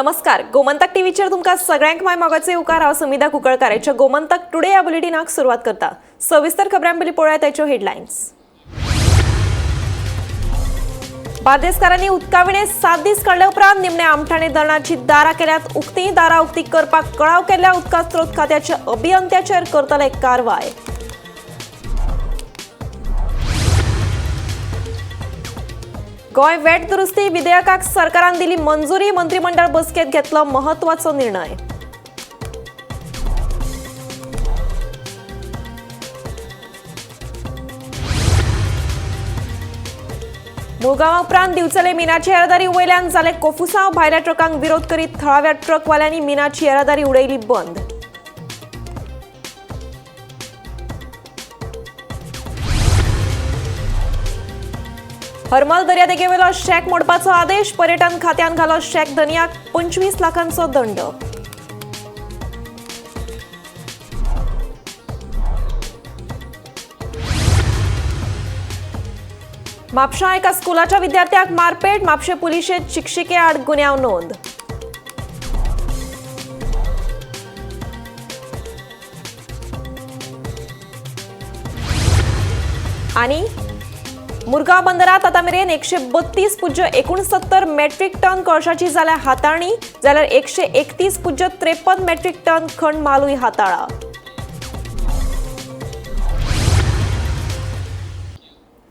नमस्कार, गोमंतक टीव्हीचेर तुमकां सगळ्यांक माय मोगाचे उपकार. हांव समिधा कुंकळकार हाच्या गोमंतक टुडे ह्या बुलेटिनाक सुरवात करता. सविस्तर खबरां पयलीं पळोवया ताच्यो हेडलायन्स. बार्देसकारांनी उदकाविणे 7 दीस काडले उपरांत निमणे आमठाणे धरणाची दारां केल्यात उक्ती. दारां उक्ती करपाक कळाव केल्ल्या उदका स्रोत खात्याच्या अभियंत्याचेर करतले कारवाय. गोंय वेट दुरुस्ती विधेयकाक सरकारान दिली मंजुरी. मंत्रिमंडळ बसकेत घेतलो महत्वाचो निर्णय. मुळगांवा उपरांत दिवचले मिनाची येरादारी वयल्यान जाले कोफुसांव. भायल्या ट्रकांक विरोध करीत थळाव्या ट्रकवाल्यांनी मिनाची येरादारी उडयली बंद. हरमल दर्यादेगेवेलो शॅक मोडपाचो आदेश. पर्यटन खात्यान घालो शॅक धनयाक 25 लाखांचो दंड. म्हापशां एका स्कुलाच्या विद्यार्थ्याक मारपेट. म्हापशें पुलिशेंत शिक्षिके आड गुन्यांव नोंद. आनी मुरगांव बंदरात आतां मेरेन 132.69 मेट्रीक टन कोळशाची जाल्या हाताळणी, जाल्यार 131.53 मेट्रीक टन खण मालूय हाताळा.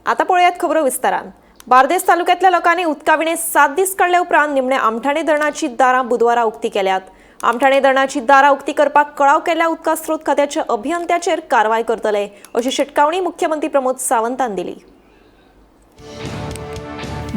आता पळोवयात खबरो विस्तारान. बार्देस तालुक्यांतल्या लोकांनी उदकाविणे 7 दीस काडले उपरांत निमणे आमठाणे धरणाची दारां बुधवारा उक्ती केल्यात. आमठाणे धरणाची दारां उक्ती करपाक कळाव केल्ल्या उदका स्रोत खात्याच्या अभियंत्याचेर कारवाय करतले अशी शिटकावणी मुख्यमंत्री प्रमोद सावंतान दिली.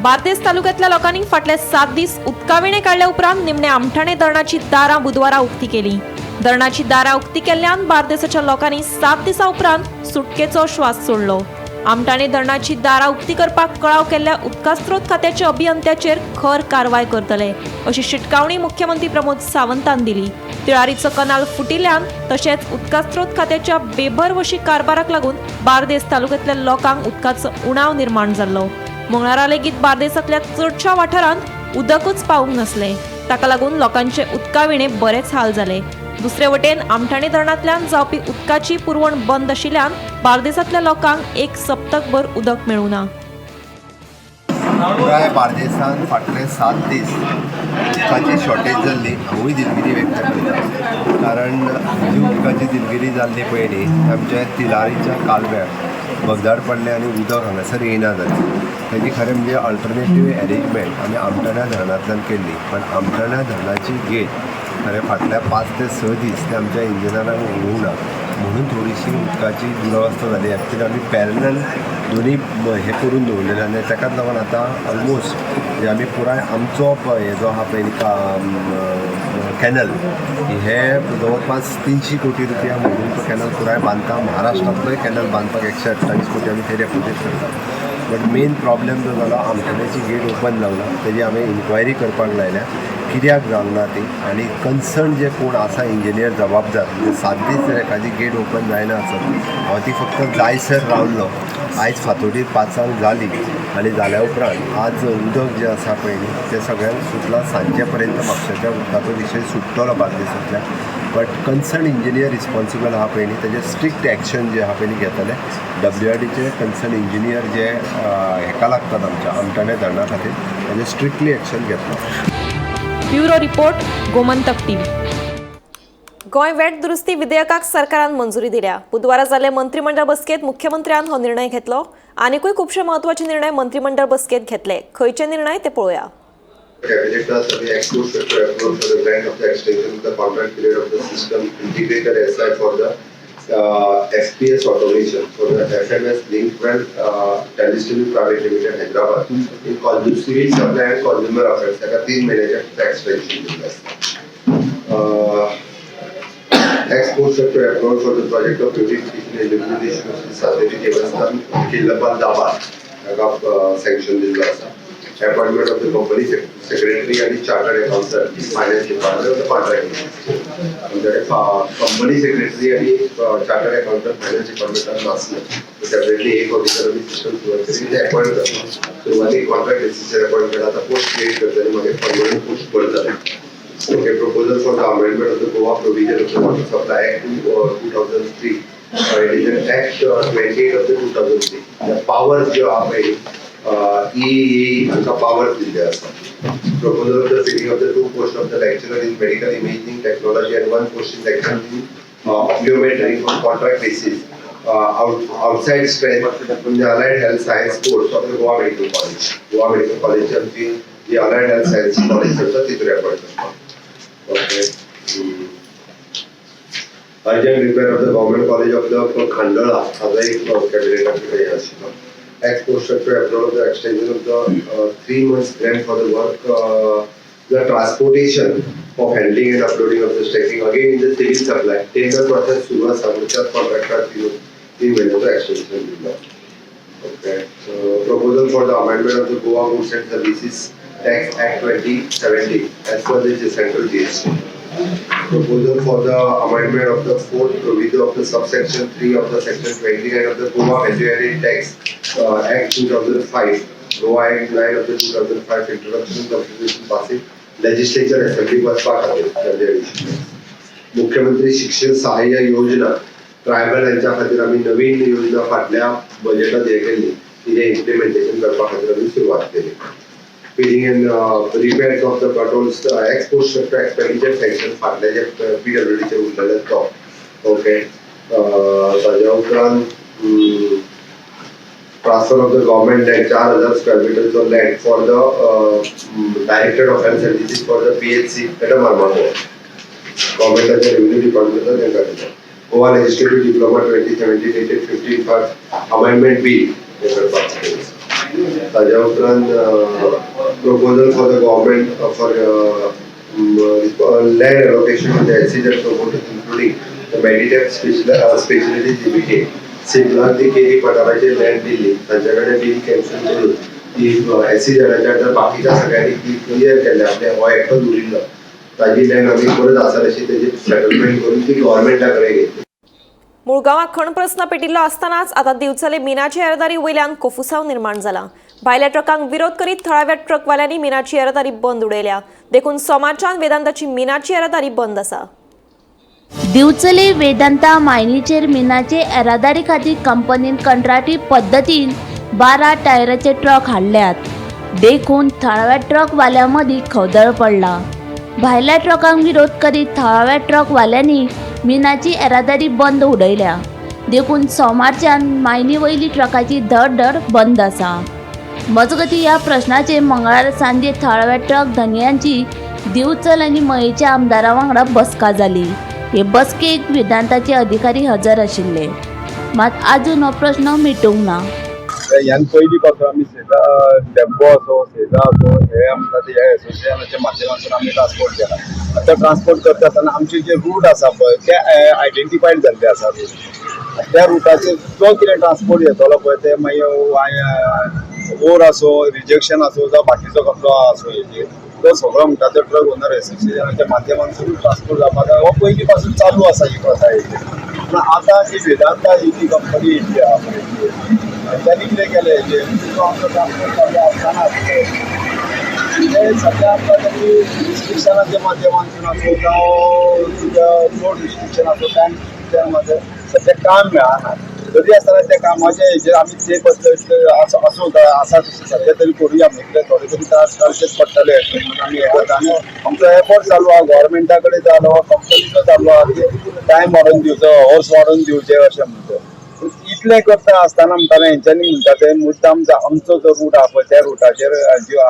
बार्देस तालुक्यांतल्या लोकांनी फाटले 7 दीस उदकाविणे काडल्या उपरांत निमणे आमठाणे धरणाची दारां बुधवारा उक्ती केली. धरणाची दारां उक्ती केल्ल्यान बार्देसाच्या लोकांनी 7 दिसां उपरांत सुटकेचो श्वास सोडलो. आमठाणे धरणाची दारां उक्ती करपाक कळाव केल्ल्या उदका स्रोत खात्याच्या अभियंत्याचेर खर कारवाय करतले अशी शिटकावणी मुख्यमंत्री प्रमोद सावंतान दिली. तिळारीचो कनाल फुटिल्ल्यान तशेंच उदका स्रोत खात्याच्या बेभरवशी कारभाराक लागून बार्देस तालुक्यांतल्या लोकांक उदकाचो उणाव निर्माण जाल्लो. मंगळारा लेगीत बार्देसांतल्या चडशा वाठारांत उदकूच पावूंक नासलें. ताका लागून लोकांचे उदकाविणे बरेच हाल जाले. दुसरे वटेन आमठाणे धरणांतल्यान जावपी उदकाची पुरवण बंद आशिल्ल्यान बार्देसांतल्या लोकांक एक सप्तकभर उदक मेळूं ना. पुराय बार्देसान फाटले 7 दीस उदकाची शॉर्टेज जाल्ली हांवूय दिलगिरी व्यक्त करता, कारण जी उदकाची दिलगिरी जाल्ली पळय न्ही, आमच्या तिलारीच्या कालव्याक भगदाड पडलें आनी उदक हांगासर येयना जालें. तेजी खरें म्हणजे अल्टरनेटीव एरेंजमेंट आमी आमठाण्या धरणांतल्यान केल्ली, पण आमठाण्या धरणाची गेट खरें फाटल्या 5 ते 6 दीस ते आमच्या इंजिनियरांक उगडूंक ना, म्हणून थोडीशी उदकाची दुरवस्था जाली. एक्चुली आमी पॅरलल दोनी हे करून दवरलेले आनी ताकाच लागून आतां ऑलमोस्ट म्हणजे आमी पुराय आमचो हे जो आहा पळय कॅनल, हे जवळपास 300 कोटी रुपया म्हणून तो कॅनल पुराय बांदता. महाराष्ट्रांतलोय कॅनल बांदपाक 128 कोटी आमी थंय डेपोजीट करता. बट मेन प्रॉब्लेम जो जालो, आमठाण्याची गेट ओपन जावना, तेजी हांवें इन्क्वायरी करपाक लायल्या कित्याक जावंक ना ती, आनी कन्सर्न जे कोण आसा इंजिनियर जबाबदार, म्हणजे 7 दीस जर एखादी गेट ओपन जायना आसत, हांव ती फक्त जायसर रावलो. आयज फांतोडीर 5 जाली आनी जाल्या उपरांत आज उदक जें आसा पळय न्ही तें सगळ्यांक सुटलां. सांजे पर्यंत म्हापशेच्या उदकाचो विशय सुट्टलो बार्देसांतल्या. बट कन्सर्न इंजिनियर रिस्पॉन्सिबल आहा पळय न्ही, तेजें स्ट्रिक्ट एक्शन जें आहा पळय न्ही घेतले. WRDचे कन्सर्न इंजिनियर जे हेका लागतात आमच्या आमठाणे धरणा खातीर, तेजें स्ट्रिक्टली एक्शन घेतलो. Bureau report, Gomantak TV. Goa VAT दुरुस्ती विधेयकाक सरकारान मंजुरी दिल्या. बुधवारा जाल्ले मंत्रिमंडळ बसकेत मुख्यमंत्र्यान हो निर्णय घेतलो. आनिकूय खुबशे महत्वाचे निर्णय मंत्रिमंडळ बसकेत घेतले. खंयचे निर्णय ते पळोवया. Cabinet does the exclusive to approval for the grant of the extension of the contract period of the system integrated SI for the FPS automation for the FMS Linkwell Telestim Private Limited, Hyderabad in civil supply and consumer affairs. ताका 3 महिन्याचे extension दिल्लें आसा. Exposure to approval for the project of beautification and illumination of the Sateri Devasthan, Killapal Dabar ताका sanction दिल्लो आसा. Appointment of the company secretary आणि chartered accountant finance department contract. आमच्याकडे company secretary आणि चार्टर्ड अकाउंटंट फायनान्स डिपार्टमेंटान नासले, separately एक officer आमी system सुरवात केली, ते अपॉइंट करता. सुरवातीक कॉन्ट्रॅक्ट बेसीसचेर अपॉइंट केला, आतां पोस्ट क्रिएट करतले, मागीर परमनंट पोस्ट भरतले. Okay, proposal for the amendment of the Goa provision of the Water Supply Act 2003. It is an Act 28 of the 2003. The powers ज्यो आहा पळय, ई हांकां powers दिल्ले आसा. Proposal of the filling of the two posts of the lecturer in medical imaging technology and one post in lecturer in optometry on contract basis outside strength from the Allied Health Science course of the Goa Medical College. Goa Medical College आमची जी Allied Health Science College आसा तितून refer करता. Okay. Urgent repair of the government college of the Khandola हाजो एक कॅबिनेटाचे हे आशिल्लो. Ex post to approval of the extension of the 3 months grant for the work, the transportation of handling and uploading of the stacking again in the civil supply. Tender process सुरू आसा, म्हणून त्याच contractor 3 म्हयन्याचो extension दिलो. Okay, so proposal for the amendment of the Goa Goods and Services Tax Act 2017 as per the central GST. Proposal for the amendment of the fourth provision of the subsection 3 of the section 29 of the Goa Value Added Tax Act 2005, Goa Act 9 of the 2005, introduction, consideration, passing, legislature assembly वचपा खातीर value addition tax. मुख्यमंत्री शिक्षण सहाय्य योजना, tribal हेंच्या खातीर आमी नवीन योजना फाटल्या बजेटात हे केल्ली, तिजें इम्प्लिमेंटेशन करपा खातीर आमी सुरवात केली. Filling and repairs of the potholes, ex post expenditure sanction फाटले जे पीडब्ल्यूडीचे उरलेले तो. ओके, ताज्या उपरांत transfer of the government land, 4000 square मिटरचो land for the Director of Health Services for the PHC at Marmagoa, गव्हर्मेंटाच्या revenue डिपार्टमेंटान तांकां दिला. Goa Legislative Diploma 2017 dated 15/5 amendment bill हे करपाक खातीर. ताज्या उपरांत proposal for the government for land allocation to the SEZ promoters, including the Meditech Specialties Limited. सिप्लाक ती केरी पठाराचेर land दिल्ली, तांचे कडेन बील कॅन्सल करून ती एसईझेडाच्या अंडर बाकीच्या सगळ्यांनी ती क्लियर केल्ले, आपले हो एकटोच उरिल्लो, ताजी लँड आमी परत आसा तशी तेजी सेटलमेंट करून ती गव्हर्मेंटा कडेन घेतली. मुळगांवां खण प्रस्न पेटिल्लो आसतनाच आतां दिवचले मिनाची येरादारी वयल्यान कोफुसांव निर्माण जाला. भायल्या ट्रकांक विरोध करीत थळाव्या ट्रकवाल्यांनी मिनाची येरादारी बंद उडयल्या. देखून सोमारच्यान वेदांताची मिनाची येरादारी बंद आसा. दिवचले वेदांता मायनीचेर मिनाचे येरादारी खातीर कंपनीन कंत्राटी पद्दतीन 12 टायराचे ट्रक हाडल्यात. देखून थळाव्या ट्रकवाल्यां मदीं खवदळ पडला. भायल्या ट्रकांक विरोध करीत थळाव्या ट्रकवाल्यांनी मिनाची येरादारी बंद उडयल्या. देखून सोमारच्यान मायनी वयली ट्रकाची धडधड बंद आसा. मजगतीं, ह्या प्रश्नाचेर मंगळारा सांजे थळाव्या ट्रक धनयांची दिवचल आनी मयेच्या आमदारा वांगडा बसका जाली. हे बसकेक वेदांताचे अधिकारी हजर आशिल्ले. मात आजून हो प्रश्न मिटूंक ना. ह्यान पयलीं पासून आमी सेजा टेम्पो असो, सेजा असो, हे आमकां ते ह्या एसोसिएशनाच्या माध्यमांतून आमी ट्रान्सपोर्ट केला. आतां ट्रान्सपोर्ट करता आसतना आमचे जे रूट आसा पळय, ते आयडेंटिफायड जाल्ले आसा रूट. त्या रुटाचेर जो कितें ट्रान्सपोर्ट येतलो पळय, ते मागीर ओर आसूं, रिजेक्शन आसूं, जावं बाकीचो कसलो आसूं हेजेर, तो सगळो म्हणटा तो ट्रक ओनर एसोसिएशनाच्या माध्यमांतून ट्रान्सपोर्ट जावपाक जाय. हो पयलीं पासून चालू आसा ही प्रथा हेजेर. पूण आतां जी वेदांता ही जी कंपनी येयल्ली आहा पळय, त्यांनी कितें केलें हेजेर, तो आमचो ट्रान्सपोर्ट चालू आसतना ते सध्या आमकां त्यांनी रिस्ट्रिक्शनाच्या माध्यमांतून आसूं, जावं तुज्या लोड रिस्ट्रिक्शन आसूं, टायम रिस्ट्रिक्शन, सध्या काम मेळना. तरी आसतना त्या कामाच्या हेजेर आमी ते बसले आसूं आसा तशें सध्या तरी करुया म्हणजे थोडे तरी त्रास काडचेच पडटले म्हणून आमी हे करता. आनी आमचो एफर्ट चालू आहा, गव्हर्मेंटा कडेन चालू आहा, कंपनीचो चालू आहा की टायम वाडोवन दिवचो, अवर्स वाडोवन दिवचे अशें म्हणटा. इतलें करता आसतना म्हणटाना हेंच्यांनी म्हणटा ते मुद्दाम आमचो जो रूट आहा पळय, त्या रुटाचेर ज्यो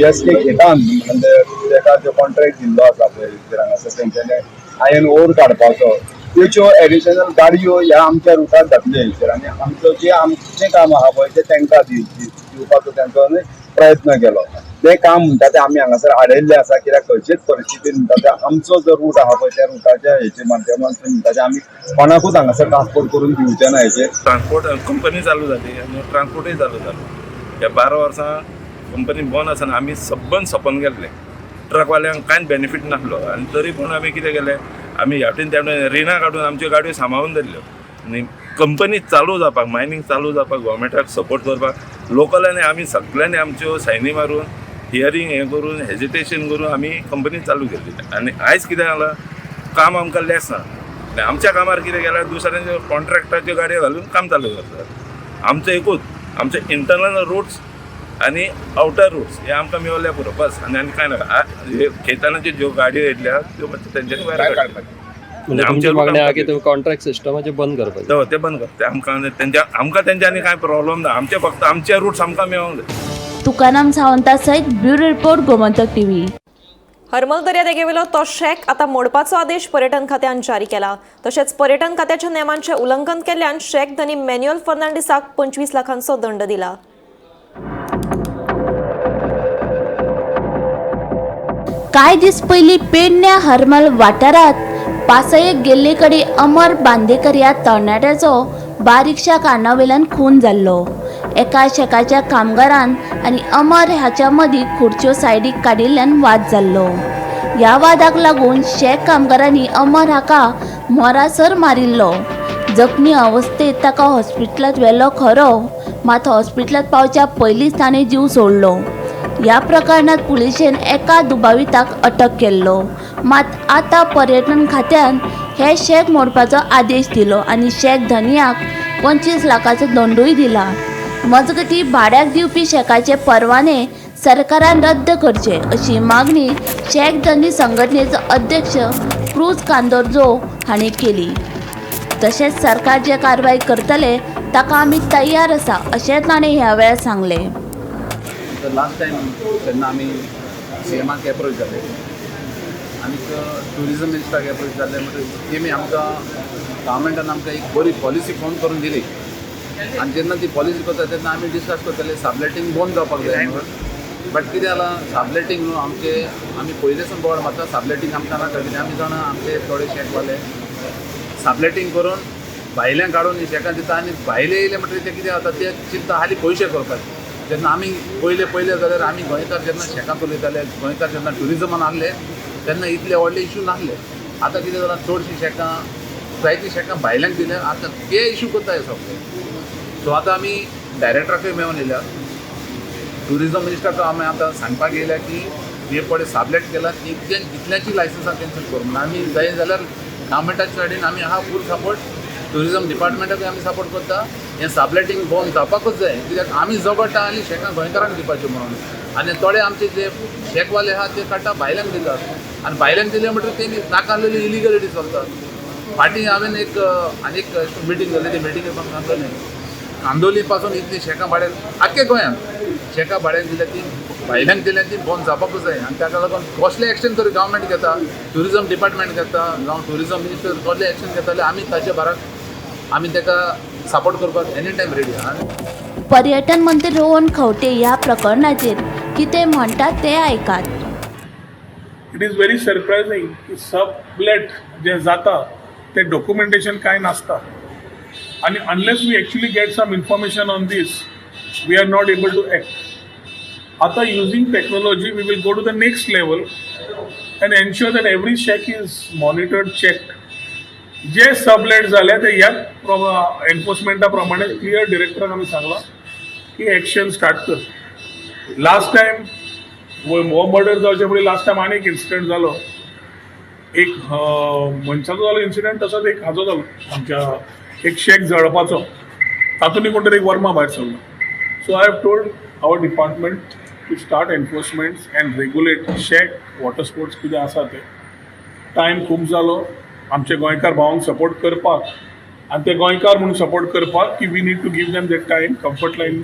एस के खेतान म्हणजे तेका जो कॉन्ट्रॅक्ट दिल्लो आसा पळय हांगासर तेंच्यांनी आयर्न ओर काडपाचो, त्योच्यो एडिशनल गाडयो ह्या आमच्या रुटार घातल्यो हेचेर आनी आमचो जे आमचें काम आहा पळय, तें तांकां दिवपाचो तेंचो प्रयत्न केलो. तें काम म्हणटा तें आमी हांगासर आडयल्लें आसा, कित्याक खंयचेच परिस्थितीन म्हणटा तें आमचो जो रूट आहा पळय, त्या रुटाच्या हेचे माध्यमांतून म्हणटा तें आमी कोणाकूच हांगासर ट्रान्सपोर्ट करून दिवचे ना हेचेर. ट्रान्सपोर्ट कंपनी चालू जाली आनी ट्रान्सपोर्टूय चालू जालो. ह्या 12 वर्सां कंपनी बंद आसतना आमी सबंद सपन गेल्ले. ट्रकवाल्यांक कांयच बेनिफीट नासलो आनी तरी पूण आमी कितें केलें, आमी ह्या वटेन त्या वटेन रिणां काडून आमच्यो गाडयो सांबाळून धरल्यो आनी कंपनी चालू जावपाक, मायनींग चालू जावपाक गव्हर्मेंटाक सपोर्ट करपाक लोकलांनी आमी सगळ्यांनी आमच्यो सायनी मारून हियरींग हें करून हेजिटेशन करून आमी कंपनी चालू केल्ली. आनी आयज कितें जालां, काम आमकां लेस ना आनी आमच्या कामार कितें केल्यार दुसऱ्यांच्या कॉन्ट्रॅक्टाच्यो गाडयो घालून काम चालू करतात. आमचें एकूच, आमचे इंटरनल रुट्स आनी आवटर रुट्स हे आमकां मेवल्या पुरो, बस, आनी आनी कांय नाका. हे खेतानाच्यो ज्यो गाडयो येयल्या त्यो मातशें तेंच्यांनी भायर काडपाच्यो. म्हणजे आमचे तुमची रूट मागणी आहा आमकां की तुम्ही कॉन्ट्रॅक्ट सिस्टमाचे बंद करपाचे. हय, ते बंद कर. ते आमकां तेंच्या, आमकां तेंच्या आनी कांय प्रॉब्लम ना. आमचे फक्त आमचे रुट्स आमकां मेळोंक जाय. तुकाराम सावंता सयत bureau report, Gomantak TV. Harmal दर्यादेगेवेलो तो शॅक आता मोडपाचो आदेश पर्यटन खात्यान जारी केला. तशेंच पर्यटन खात्याच्या नेमांचें उल्लंघन केल्ल्यान शॅक धनी मॅन्युअल फर्नांडीसाक 25 लाखांचो दंड दिला. कांय दीस पयलीं पेडण्या हरमल वाठारांत पासयेक गेल्ले कडेन अमर बांदेकर ह्या तरणाट्याचो बारीकशा कारणावयल्यान खून जाल्लो. एका शेकाच्या कामगारान आनी अमर हाच्या मदीं खुर्च्यो सायडीक काडिल्ल्यान वाद जाल्लो. ह्या वादाक लागून शेक कामगारांनी अमर हाका मोरासर मारिल्लो. जखमी अवस्थेत ताका हॉस्पिटलांत व्हेलो खरो, मात हॉस्पिटलांत पावच्या पयलींच ताणें जीव सोडलो. ह्या प्रकरणात पुलिशेन एका दुबाविताक अटक केल्लो. मात आतां पर्यटन खात्यान हे शॅक मोडपाचो आदेश दिलो आनी शॅक धनयाक 25 लाखाचो दंडूय दिला. मजगतीं, भाड्याक दिवपी शॅकाचे परवाने सरकारान रद्द करचे अशी मागणी शॅक धनी संघटनेचो अध्यक्ष क्रूज कांदोर्जो हांणी केली. तशेंच सरकार जे कारवाय करतले ताका आमी तयार आसा अशें ताणें ह्या वेळार सांगलें. तर लास्ट टायम जेन्ना आमी सी एमाक एप्रोच जाले आनीक ट्युरिजम मिनिस्टराक एप्रोच जाले म्हणटकीर तेमी आमकां, गव्हर्मेंटान आमकां एक बरी पॉलिसी फॉर्म करून दिली. आनी जेन्ना ती पॉलिसी करता तेन्ना आमी डिस्कस करताले सबलेटींग बंद जावपाक जाय म्हणून. बट कितें जालां, सबलेटींग न्हू आमचे, आमी पयलेसून बोवाळ मारता, सबलेटींग आमकां नाका. कितें आमी जाणा, आमचे थोडे शेकवाले सबलेटींग करून भायल्यान काडून ही शेकां दिता आनी भायले येयले म्हणटकीर ते कितें जाता, ते चिंता हाली पयशे करपाचे. जेन्ना आमी पयले पयले जाल्यार आमी गोंयकार जेन्ना शेकां चलयताले, गोंयकार जेन्ना ट्युरिजमान आहले तेन्ना इतले व्हडले इशू नासले. आतां कितें जालां, चडशीं शेकां, जायतीं शेकां भायल्यांक दिल्या. आतां ते इशू करता हे सगळे. सो आतां आमी डायरेक्टराकूय मेळून येयल्या, ट्युरिजम मिनिस्टराक आमी आतां सांगपाक येयल्या की हे पळय सबलेट केला तितल्यान तितल्याची लायसन्सां कॅन्सल करूं म्हणून. आमी जाय जाल्यार गव्हर्मेंटाच्या सायडीन आमी आहा फूल सपोर्ट. ट्युरिजम डिपार्टमेंटाकूय आमी सपोर्ट करता. हें सबलेटींग बंद जावपाकूच जाय, कित्याक आमी झगडटा आनी शेकां गोंयकारांक दिवपाच्यो म्हणून आनी थोडे आमचे जे शेकवाले आहा ते काडटा, भायल्यांक दितात आनी भायल्यांक दिले म्हणटकीर तेणी नाका आसलेली इलिगलिटी चलतात. फाटीं हांवें एक आनी एक मिटींग जाली, ते मिटिंगेक सांगलें, कांदोली पासून इतली शेकां भाड्यान, आख्खे गोंयांत शेकां भाड्यान दिल्या, ती भायल्यांक दिल्या, ती बंद जावपाकूच जाय. आनी ताका लागून कसलें एक्शन तरी गव्हर्मेंट घेता, ट्युरिजम डिपार्टमेंट घेता जावं ट्युरिजम मिनिस्टर कसलें एक्शन घेता जाल्यार आमी ताचे बाराक, आमी ताका सपोर्ट करपाक एनी टायम रेडी आहा. पर्यटन मंत्री रोहन खंवटे ह्या प्रकरणाचेर कितें म्हणटात ते आयकात. It is very surprising की सबलेट जे जाता ते डॉक्युमेंटेशन कांय नासता आनी unless we actually get some information on this, we are not able to act. आतां using technology, we will go to the next level and ensure that every shack is monitored, checked. J sublet जाले ते ह्या एनफोर्समेंटा प्रमाणे clear डिरेक्टराक आमी सांगलां की action start कर. Last time हो मर्डर जावचे पयलीं लास्ट टायम आनी एक इन्सिडंट जालो. एक मनशाचो जालो इन्सिडंट, तसोच एक हाजो जालो, आमच्या एक शेक जळपाचो. तातूंत कोण तरी एक वर्मा भायर सरलो. So I have told our department to start enforcement and regulate shack, water sports कितें आसा ते. टायम खूब जालो आमचे गोंयकार भावांक सपोर्ट करपाक आनी ते गोंयकार म्हणून सपोर्ट करपाक की we need to give them that time. Comfort line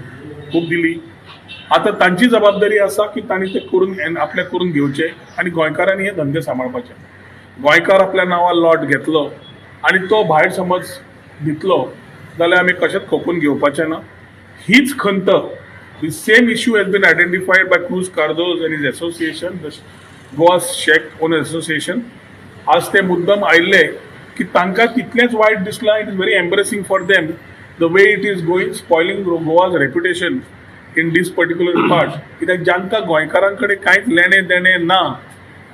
खूब दिली. आतां तांची जबाबदारी आसा की तांणी ते करून आपल्याक करून घेवचे आनी गोंयकारांनी हे धंदे सांबाळपाचे. गोंयकार आपल्या नांवार लॉट घेतलो आनी तो भायर समज दितलो जाल्यार आमी कशेंच खोपून घेवपाचें ना. हीच खंत, the same issue has been identified by Cruz Cardozo and his association, the Goa Shack Owner Association. आज ते मुद्दम आयिल्ले की तांकां तितलेंच वायट दिसलां. It is very embarrassing for them, the way it is going, spoiling Goa's reputation in this particular part. कित्याक जांकां गोंयकारां कडेन कांयच लेणें देणें ना,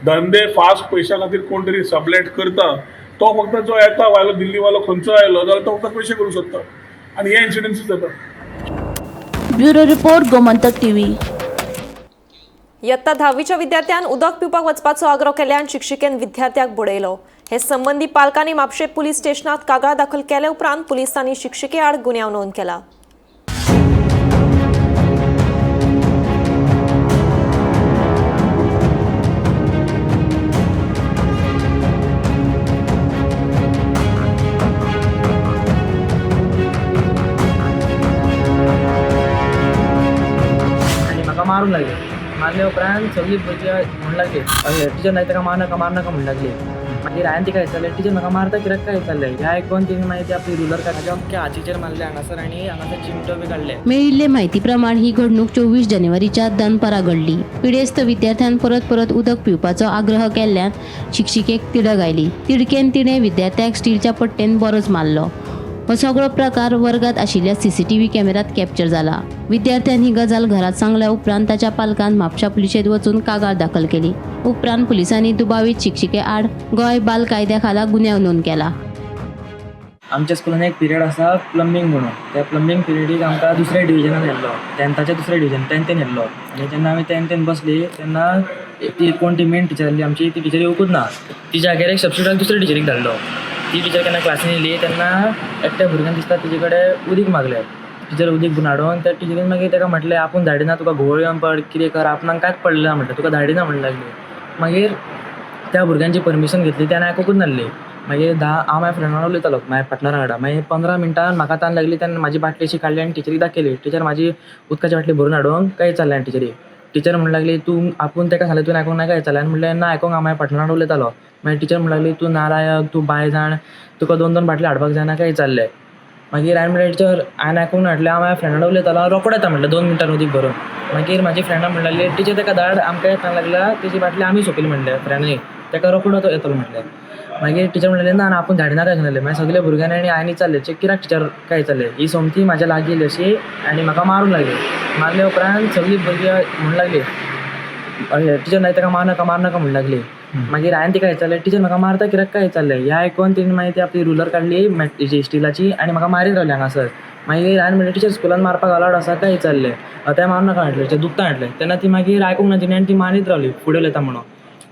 धंदे फास्ट पयशा खातीर कोण तरी सबलेट करता, तो फक्त जो येता वायलो, दिल्लीवालो खंयचो आयलो जाल्यार तो फक्त पयशे करूंक सोदता आनी हे इन्सिडन्सीस जाता. Bureau report, Gomantak TV. इयत्ता 10वीच्या विद्यार्थ्यान उदक पिवपाक वचपाचो आग्रो केल्ल्यान शिक्षिकेन विद्यार्थ्याक बुडयलो. हे संबंदी पालकांनी म्हापशें पुलीस स्टेशनात कागाळ दाखल केले उपरांत पुलिसांनी शिक्षिके आड गुन्यांव नोंद केला. आनी म्हाका मारूंक लागले. मारल्या उपरांत सगळीं भुरगीं म्हणूंक लागली, अशें टिचर नाही ताका मारनाका मारनाका म्हणूंक लागली. मागीर हांवें तिका विचारलें, टिचर म्हाका मारता कित्याक काय विचारलें. हें आयकून तिणें मागीर ती आपली रुलर काडली, म्हाज्या अख्ख्या हातीचेर मारले हांगासर आनी हांगासर चिमटो बी काडले. मेळिल्ले माहिती प्रमाण ही घडणूक 24 जानेवारीच्या दनपारा घडली. पिडेस्त विद्यार्थ्यान परत परत उदक पिवपाचो आग्रह केल्ल्यान शिक्षिकेक तिडक आयली. तिडकेन तिणें विद्यार्थ्याक स्टीलच्या पट्टेन बरोच मारलो. हो सगळो प्रकार वर्गात आशिल्ल्या सीसीटीव्ही कॅमेऱ्यात कॅप्चर जाला. विद्यार्थ्यान ही गजाल घरात सांगल्या उपरांत ताच्या पालकान म्हापशा पुलिशेंत वचून कागाळ दाखल केली. उपरांत पुलिसांनी दुबावीत शिक्षिके आड गोंय बाल कायद्या खाला गुन्यांव नोंद केला. आमच्या स्कुलान एक पिरियड आसा प्लंबींग म्हणून. त्या प्लंबींग पिरियडीक आमकां दुसऱ्या डिविजनान व्हेल्लो, तेंथाच्या दुसऱ्या डिविजन तेंथेन व्हेल्लो. आनी जेन्ना आमी तेंथेन बसली तेन्ना ती कोण ती मेन टिचर आसली आमची, ती टिचर येवकूच ना. ती जाग्यार एक सबस्टिट्यूट दुसऱ्या टिचरीक धाडलो. ती टिचर केन्ना क्लासीन येयली तेन्ना एकट्या भुरग्यान दिसता तिजे कडेन उदीक मागलें. टिचर उदीक भरून हाडून त्या टिचरीन मागीर ताका म्हटलें, आपूण धाडिना तुका, घुंवळ येवन पड कितें कर, आपणाक कांयच पडलें ना म्हटलें, तुका धाडिना म्हणूंक लागली. मागीर त्या भुरग्यांची परमिशन घेतली, तेन्ना आयकुकूच नासली. मागीर 10 हांव माझ्या फ्रेंडा वांगडा उलयतालो, माझ्या पार्टनरा वांगडा. मागीर 15 मिनटां म्हाका तान लागली तेन्ना म्हाजी बाटली अशी काडली आनी टिचरीक दाखयली, टिचर म्हाजी उदकाची बाटली भरून हाडूंक काय विचारलें. टिचरीक, टिचर म्हणूंक लागली, तूं आपूण ताका सांगलें तुवें आयकूंक ना काय विचारलें. आनी म्हणलें ना आयकूंक, हांव म्हाज्या पार्टनरा वांगडा उलयतालो. मागीर टिचर म्हणूंक लागली, तूं नालायक, तूं बाय जाण, तुका दोन दोन बाटली हाडपाक जायना काय विचारलें. मागीर हांवें म्हणलें, टिचर हांवें आयकूंक ना म्हटलें, हांव म्हाज्या फ्रेंडा वांगडा उलयतालो, रोकडो येता म्हटलें 2 मिनटां उदीक भरून. मागीर म्हाजी फ्रेंडां म्हणूंक लागली, टिचर ताका धाड, आमकां तान लागला, तेजी बाटली आमी सोंपयली म्हणलें फ्रेंडांनी, ताका रोकडो तो येतलो म्हटलें. मागीर टिचर म्हणलें ना ना आपूण धाडिना काय सांगलें. मागीर सगल्या भुरग्यांनी आनी हांवें विचारलें, कित्याक टिचर काय विचारलें. ही सोमती म्हाज्या लागीं येयली अशी आनी म्हाका मारूंक लागली. मारल्या उपरांत सगळीं भुरगीं म्हणूंक लागली, अशें टिचर नाही ताका मारनाका मारनाका म्हणूंक लागली. मागीर हांवें तिका विचारलें, टिचर म्हाका मारता कित्याक काय विचारलें. हें आयकून तिणें मागीर ती आपली रुलर काडली हेजी स्टिलाची आनी म्हाका मारीत रावली हांगासर. मागीर हांवें म्हणलें, टिचर स्कुलान मारपाक अलावड आसा काय विचारलें, तें मारनाका म्हटलें, टिचर दुखता म्हटलें. तेन्ना ती मागीर आयकूंक ना तिणें आनी ती मारीत रावली फुडें उलयता म्हणून.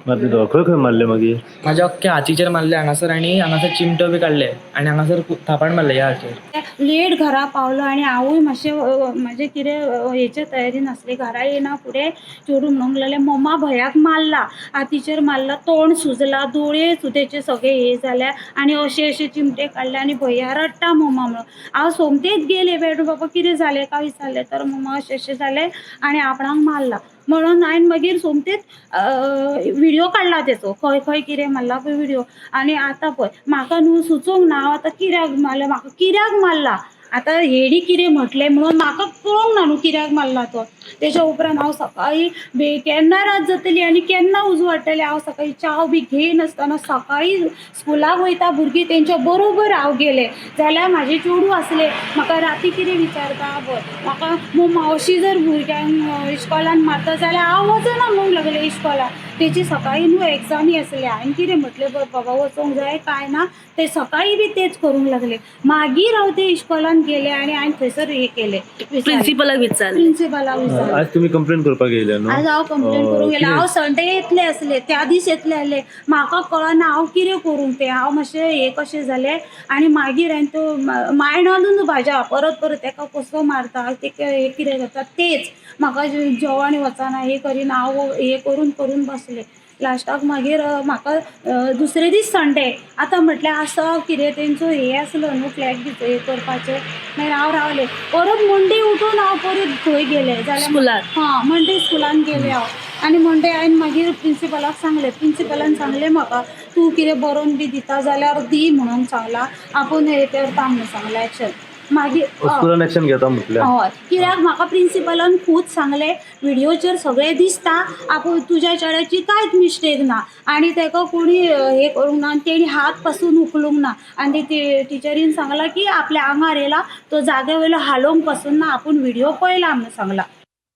मारले तुका? खंय खंय मारले मागीर? म्हाज्या अख्ख्या हातीचेर मारले हांगासर आनी हांगासर चिमटो बी काडले आनी हांगासर थापाट मारले ह्या हाचेर. लेट घरा पावलो आनी हांवूय मातशें म्हाजें कितें हेचे तयारी नासली. घरा येयना फुडें चेडूं म्हणूंक लागलें, मम्मा भैयाक मारला, हातीचेर मारला, तोंड सुजला, दोळे तेचे सगळे हे जाल्या आनी अशे अशे चिमटे काडले आनी भैया रडटा मम्मा म्हणून. हांव सोमतेच गेलें, बेठो बाबा कितें जालें काय विचारलें तर मम्मा अशें अशें जालें आनी आपणाक मारला म्हणून हांवें मागीर सोमतेच व्हिडियो काडला तेचो, खंय खंय कितें मारला पळय व्हिडियो. आनी आतां पळय म्हाका न्हू सुचूंक ना हांव आतां कित्याक मारला, म्हाका कित्याक मारला आतां हेणी कितें म्हटलें म्हणून म्हाका कळोंक ना न्हू कित्याक मारला तो. तेच्या उपरांत हांव सकाळीं केन्ना रात जातली आनी केन्ना उजवाडटलें, हांव सकाळीं च्याव बी घेयनासतना सकाळीं स्कुलाक वयता भुरगीं तेंच्या बरोबर हांव गेलें. जाल्यार म्हाजें चेडूं आसलें म्हाका राती कितें विचारता पळय, म्हाका मावशी जर भुरग्यांक इश्कोलान मारता जाल्यार हांव वचना म्हणूंक लागलें इश्कोलाक. तेची सकाळीं न्हू एग्जामी आसली, हांवें कितें म्हटलें बाबा वचोंक जाय कांय ना, ते सकाळीं बी तेच करूंक लागले. मागीर हांव ते इश्कोलान गेलें आनी हांवें थंयसर हें केलें, प्रिन्सिपलाक विचारलें. प्रिन्सिपलाक विचारलें. आज तुमी कंप्लेन करपाक येयल्या न्हू? आज हांव कंप्लेन करूंक गेलें. हांव संडे येतलें आसलें, त्या दीस येतलें आसलें, म्हाका कळना हांव कितें करूं तें. हांव मातशें हें कशें जालें आनी मागीर हांवें तो मायंडानूच म्हाज्या परत परत तेका कसो मारता ते हें कितें जाता तेच म्हाका जेवण वचना हें करिना, हांव हें करून करून बसलें. लास्टाक मागीर म्हाका दुसरे दीस संडे आतां म्हटलें आसा कितें तेंचो हें आसलो न्हू फ्लॅग बी हें करपाचें, मागीर हांव रावलें. परत मंडे उठून हांव परत थंय गेलें जाल्यार स्कुलान, हां मंडे स्कुलान गेलें हांव आनी मंडे हांवें मागीर प्रिंसिपलाक सांगलें. प्रिंसिपलान सांगलें म्हाका तूं कितें बरोवन बी दिता जाल्यार दी म्हणून सांगलां, आपूण हें करता म्हणून सांगलां एक्शन. मागीर स्कुलान एक्शन घेता म्हटलें. हय, कित्याक म्हाका प्रिंसिपलान खूद सांगलें व्हिडियोचेर सगळें दिसता, आपूण तुज्या चेड्याची कांयच मिस्टेक ना आनी तेका कोणी हें करूंक ना आनी तेणी हात पासून उखलूंक ना आनी ते टिचरीन सांगलां की आपल्या आंगार येयला तो जाग्या वयलो हालोवंक पासून ना, आपूण व्हिडियो पळयला म्हणून सांगला.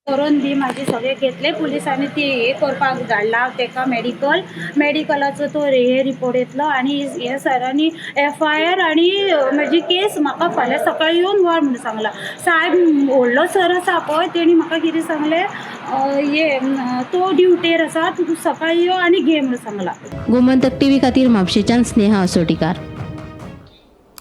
करून बी मागीर सगळें घेतलें पुलिसांनी ती हे करपाक धाडला तेका मेडिकल मेडिकलाचो तो हे रिपोर्ट येतलो आनी हे सरांनी एफआयआर आनी म्हजी केस म्हाका फाल्यां सकाळीं येवन व्हर म्हणून सांगलां. सायब व्हडलो सर आसा पळय तेणी म्हाका कितें सांगलें, हे तो ड्युटेर आसा, तूं सकाळीं यो आनी घे म्हणून सांगलां. गोमंतक टीव्ही खातीर म्हापशेंच्यान स्नेहा असोटीकार.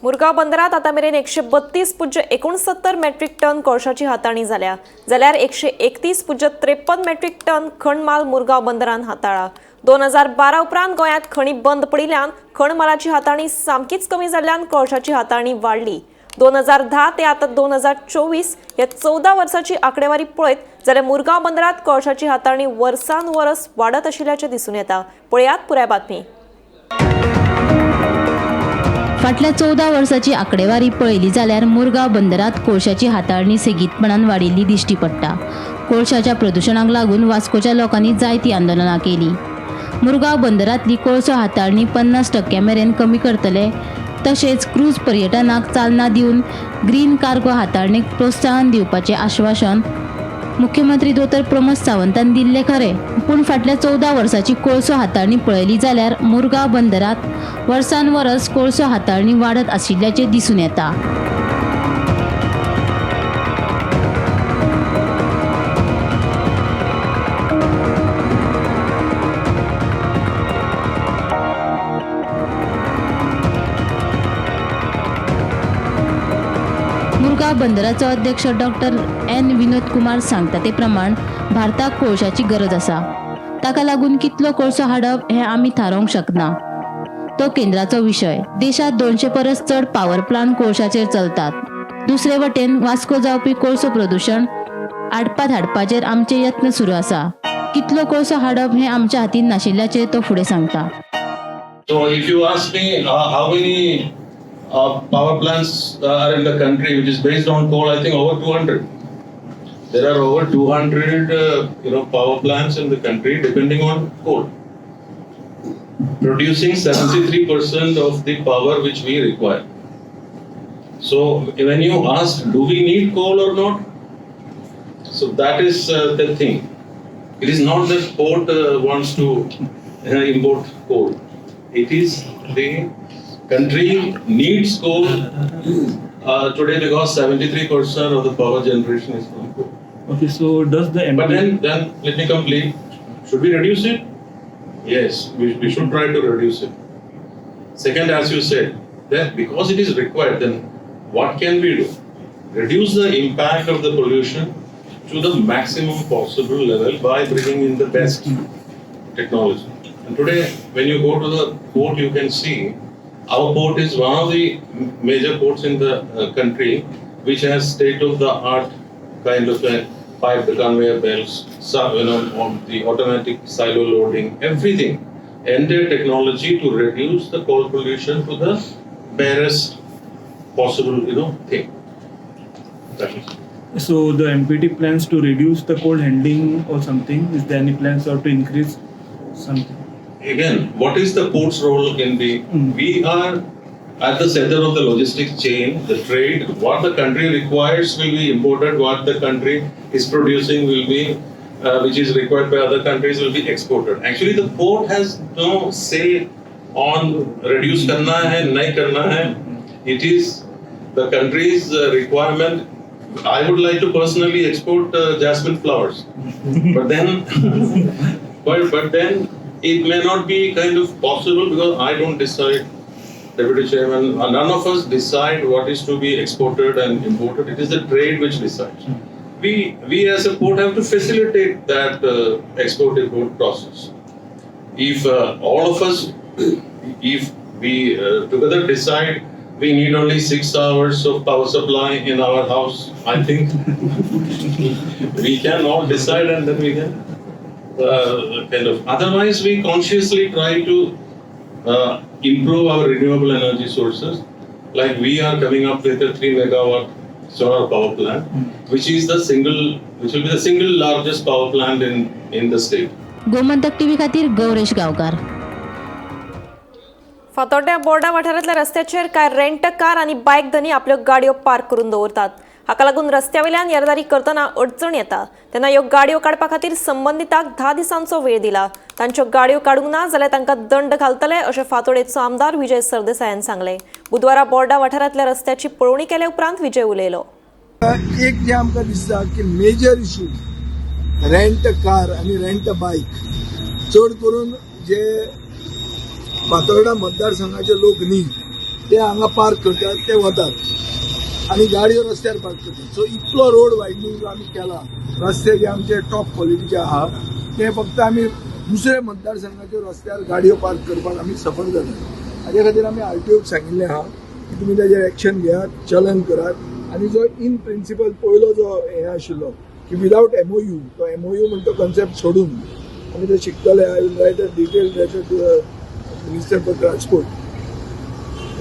मुरगांव बंदरात आतां मेरेन 132.69 मेट्रीक टन कोळशाची हाताळणी जाल्या, जाल्यार 131.53 मेट्रीक टन खणमाल मुरगांव बंदरान हाताळा. 2012 उपरांत गोंयांत खणी बंद पडिल्ल्यान खणमालाची हाताळणी सामकीच कमी जाल्ल्यान कोळशाची हाताळणी वाडली. 2010 ते आतां 2024 ह्या 14 वर्साची आंकडेवारी पळयत जाल्यार मुरगांव बंदरात कोळशाची हाताळणी वर्सान वर्स वाडत आशिल्ल्याचें दिसून येता. पळयात पुराय बातमी. फाटल्या 14 वर्साची आंकडेवारी पळयली जाल्यार मुरगांव बंदरात कोळशाची हाताळणी सेगीतपणान वाडिल्ली दिश्टी पडटा. कोळशाच्या प्रदुशणाक लागून वास्कोच्या लोकांनी जायतीं आंदोलनां केली. मुरगांव बंदरांतली कोळसो हाताळणी 50% मेरेन कमी करतले, तशेंच क्रूज पर्यटनाक चालना दिवन ग्रीन कार्गो हाताळणेक प्रोत्साहन दिवपाचें आश्वासन मुख्यमंत्री दोतोर प्रमोद सावंतान दिल्लें खरें, पूण फाटल्या 14 वर्साची कोळसो हाताळणी पळयली जाल्यार मुरगांव बंदरात वर्सान वर्स कोळसो हाताळणी वाडत आशिल्ल्याचें दिसून येता. मुरगांव बंदराचो अध्यक्ष डॉक्टर एन विनोद कुमार सांगता ते प्रमाण भारताक कोळशाची गरज आसा. ताका लागून कितलो कोळसो हाडप हें आमी थारावंक शकना, तो केंद्राचो विशय. देशांत 200 परस चड पावर प्लांट कोळशाचेर चलतात. दुसरे वटेन वास्को जावपी कोळसो प्रदुशण आडपात हाडपाचेर आमचे यत्न सुरू आसा. कितलो कोळसो हाडप हें आमच्या हातीन नाशिल्ल्याचें तो फुडें सांगता. So if you ask me how many power plants are in the country which is based on coal, I think over 200. There are over 200 power plants in the country depending on coal, producing 73% of the power which we require. So when you ask, do we need coal or not? So that is the thing. It is not that port wants to import coal. It is the country needs coal today because 73% of the power generation is from coal. Okay, so does the But then let me complete. Should we reduce it? Yes, we should try to reduce it. Second, as you said, that because it is required, then what can we do? Reduce the impact of the pollution to the maximum possible level by bringing in the best technology. And today, when you go to the port, you can see our port is one of the major ports in the country which has state-of-the-art kind of a pipe, the conveyor belts, on the automatic silo loading, everything. Entire technology to reduce the coal pollution to the barest possible, thing. That is. So the MPT plans to reduce the coal handling or something? Is there any plans or to increase something? Again, what is the port's role in the? We are at the center of the logistics chain, the trade. What the country requires will be imported. What the country is producing will be, which is required by other countries, will be exported. Actually, the port has no say on reduce karna hai, nahi karna hai. It is the country's requirement. I would like to personally export jasmine flowers, but then, but then it may not be kind of possible because I don't decide, Deputy Chairman, none of us decide what is to be exported and imported. It is the trade which decides. We as a port have to facilitate that export-import process. If all of us, if we together decide we need only 6 hours of power supply in our house, I think we can all decide and then we can kind of. Otherwise, we consciously try to improve our renewable energy sources. Like we are coming up with a 3 megawatt solar power plant, which is the single, which will be the single largest power plant in the state. Gomantak TV खातीर गौरेश गांवकार. फातोड्ड्या बोर्डा वाठारांतल्या रस्त्याचेर कांय rent car आनी बायक धनी आपल्यो गाडयो park करून दवरतात. हाका लागून रस्त्या वयल्यान येरादारी करतना अडचण येता. तेन्ना ह्यो गाडयो काडपा खातीर संबंदितांक 10 दिसांचो वेळ दिला. तांच्यो गाडयो काडूंक ना जाल्यार तांकां दंड घालतले अशें फातोडेचो आमदार विजय सरदेसायान सांगलें. बुधवारा बोर्डा वाठारांतल्या रस्त्याची पळोवणी केले उपरांत विजय उलयलो. एक जे आमकां दिसता की मेजर इशू रेंट कार आनी रेंट बायक, चड करून जे फातोर्डा मतदारसंघाचे लोक न्ही ते हांगा पार्क करतात, ते वतात आनी गाडयो रस्त्यार पार्क करतात. सो इतलो रोड वायडनींग जो आमी केला, रस्ते जे आमचे टॉप क्वॉलिटीचे आहा ते फक्त आमी दुसऱ्या मतदारसंघाच्या रस्त्यार गाडयो पार्क करपाक आमी सफर जातात. हाजे खातीर आमी आरटीओक सांगिल्लें आहा की तुमी ताजेर एक्शन घेयात, चलन करात. आनी जो इन प्रिंसिपल पयलो जो हें आशिल्लो की विदावट एमओयू, तो एमओयू म्हणटा कॉन्सेप्ट सोडून आमी ते शिकतले. I will write a detail letter to the minister for transport.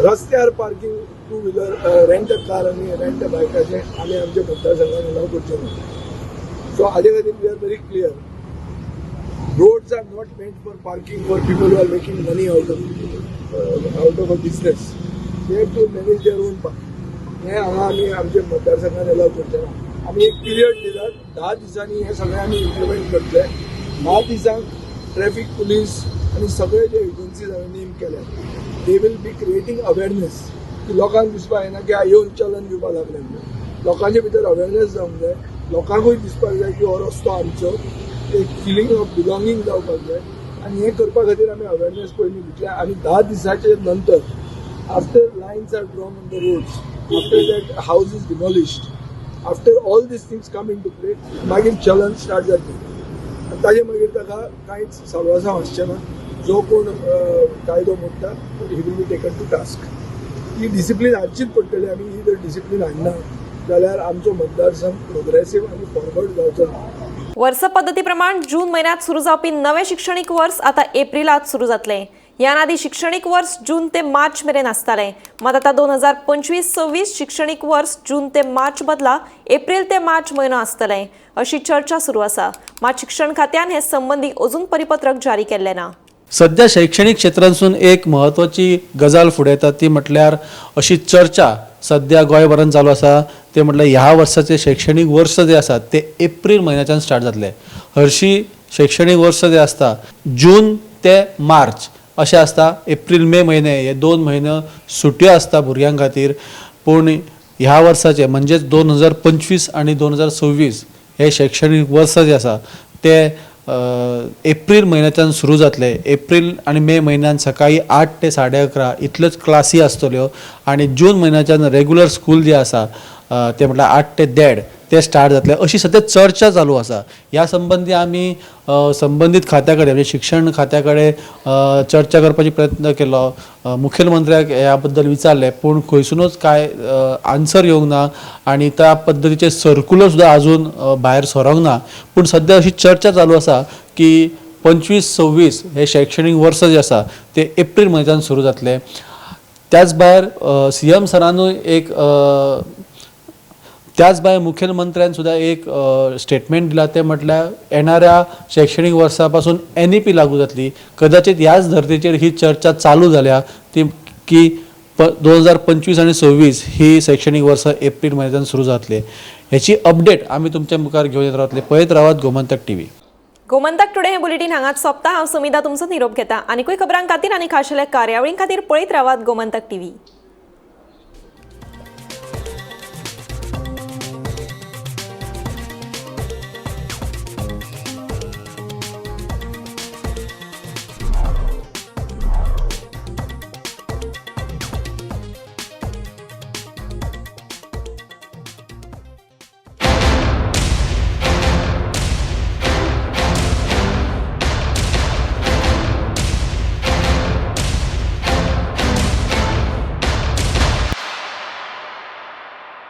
रस्त्यार parking two wheeler rent a car आनी रेंट अ बायकाचें आमी आमच्या मतदारसंघान अलाव करचें ना. सो हाजे खातीर we are very clear, roads are not meant for parking for people who are making money out of a business. They have to manage their own parking. हें हांगा आमी आमच्या मतदारसंघान अलाव करचे ना. आमी एक पिरियड दितात, 10 दिसांनी हें सगळें आमी इम्प्लिमेंट करतले. 10 दिसांक ट्रॅफिक पुलीस आनी सगळे जे एजन्सीज हांवें नेम केल्या they will be creating awareness की लोकांक दिसपाक जायना की येवन चलन दिवपाक लागले म्हणून. लोकांचे भितर अवेरनेस जावंक जाय, लोकांकूय दिसपाक जाय की हो रस्तो आमचो, एक फिलींग ऑफ बिलोंगींग जावपाक जाय. आनी हें करपा खातीर आमी अवेरनेस पयलीं दितले. आनी 10 दिसाचे नंतर after lines are drawn on the roads, after that house is demolished, after all these things come into play, मागीर चलन स्टार्ट जातलें. आनी ताजे मागीर ताका कांयच सालवासांव आसचें ना. जो कोण कायदो मोडटा he will be taken to task. ही डिसिप्लीन हाडचीच पडटली. आमी ही जर डिसिप्लीन हाडना जाल्यार आमचो मतदारसंघ प्रोग्रेसीव आनी फॉरवर्ड जावचो ना. वर्स पद्दती प्रमाण जून म्हयन्यांत सुरू जावपी नवें शिक्षणीक वर्स आतां एप्रिलांत सुरू जातलें. ह्यान आदी शिक्षणीक वर्स जून ते मार्च मेरेन आसतालें, मात आतां 2025-26 शिक्षणीक वर्स जून ते मार्च बदला एप्रिल ते मार्च म्हयनो आसतलें अशी चर्चा सुरू आसा. मात शिक्षण खात्यान हे संबंदी अजून परिपत्रक जारी केल्लें ना. सध्या शैक्षणिक क्षेत्रांसून एक महत्वाची गजाल फुडें येता ती म्हटल्यार अशी चर्चा सध्या गोंयभरान चालू आसा ते म्हटल्यार ह्या वर्साचे शैक्षणीक वर्स जे आसा ते एप्रील म्हयन्याच्यान स्टार्ट जातले. हरशीं शैक्षणीक वर्स जे आसता जून ते मार्च अशें आसता. एप्रील मे म्हयने हे 2 म्हयने सुटयो आसता भुरग्यां खातीर. पूण ह्या वर्साचे म्हणजेच 2025 आनी 2026 हे शैक्षणीक वर्स जे आसा ते एप्रील म्हयन्याच्यान सुरू जातले. एप्रील आनी मे म्हयन्यान सकाळी 8 ते 11:30 इतल्योच क्लासी आसतल्यो आनी जून म्हयन्याच्यान रेगुलर स्कूल जे आसा ते म्हटल्यार 8 ते 1:30 ते स्टार्ट जातले अशी सद्या चर्चा चालू आसा. ह्या संबंदी आमी संबंदीत खात्या कडेन म्हणजे शिक्षण खात्या कडेन चर्चा करपाची प्रयत्न केलो. मुखेलमंत्र्याक ह्या बद्दल विचारलें पूण खंयसुनूच कांय आन्सर येवंक ना आनी त्या पद्दतीचें सर्कुलर सुद्दां अजून भायर सरोंक ना. पूण सद्या अशी चर्चा चालू आसा की 25-26 हे शैक्षणीक वर्स जे आसा ते एप्रील म्हयन्याच्यान सुरू जातले. त्याच भायर सीएम सरानूय एक त्याच भायर मुखेलमंत्र्यान सुद्दां एक स्टेटमेंट दिला तें म्हटल्यार येणाऱ्या शैक्षणीक वर्सा पासून एनईपी लागू जातली. कदाचित ह्याच धर्तेचेर ही चर्चा चालू जाल्या ती की 2025 आनी 26 ही शैक्षणीक वर्सां एप्रील म्हयन्याच्यान सुरू जातले. हेची अपडेट आमी तुमच्या मुखार घेवन येत रावतले. पळयत रावात गोमंतक टीव्ही. गोमंतक टुडे हे बुलेटीन हांगाच सोंपता. हांव सुमिधा तुमचो निरोप घेता. आनीकूय खबरां खातीर आनी खाशेल्या कार्यावळीं खातीर पळयत रावात गोमंतक टीव्ही.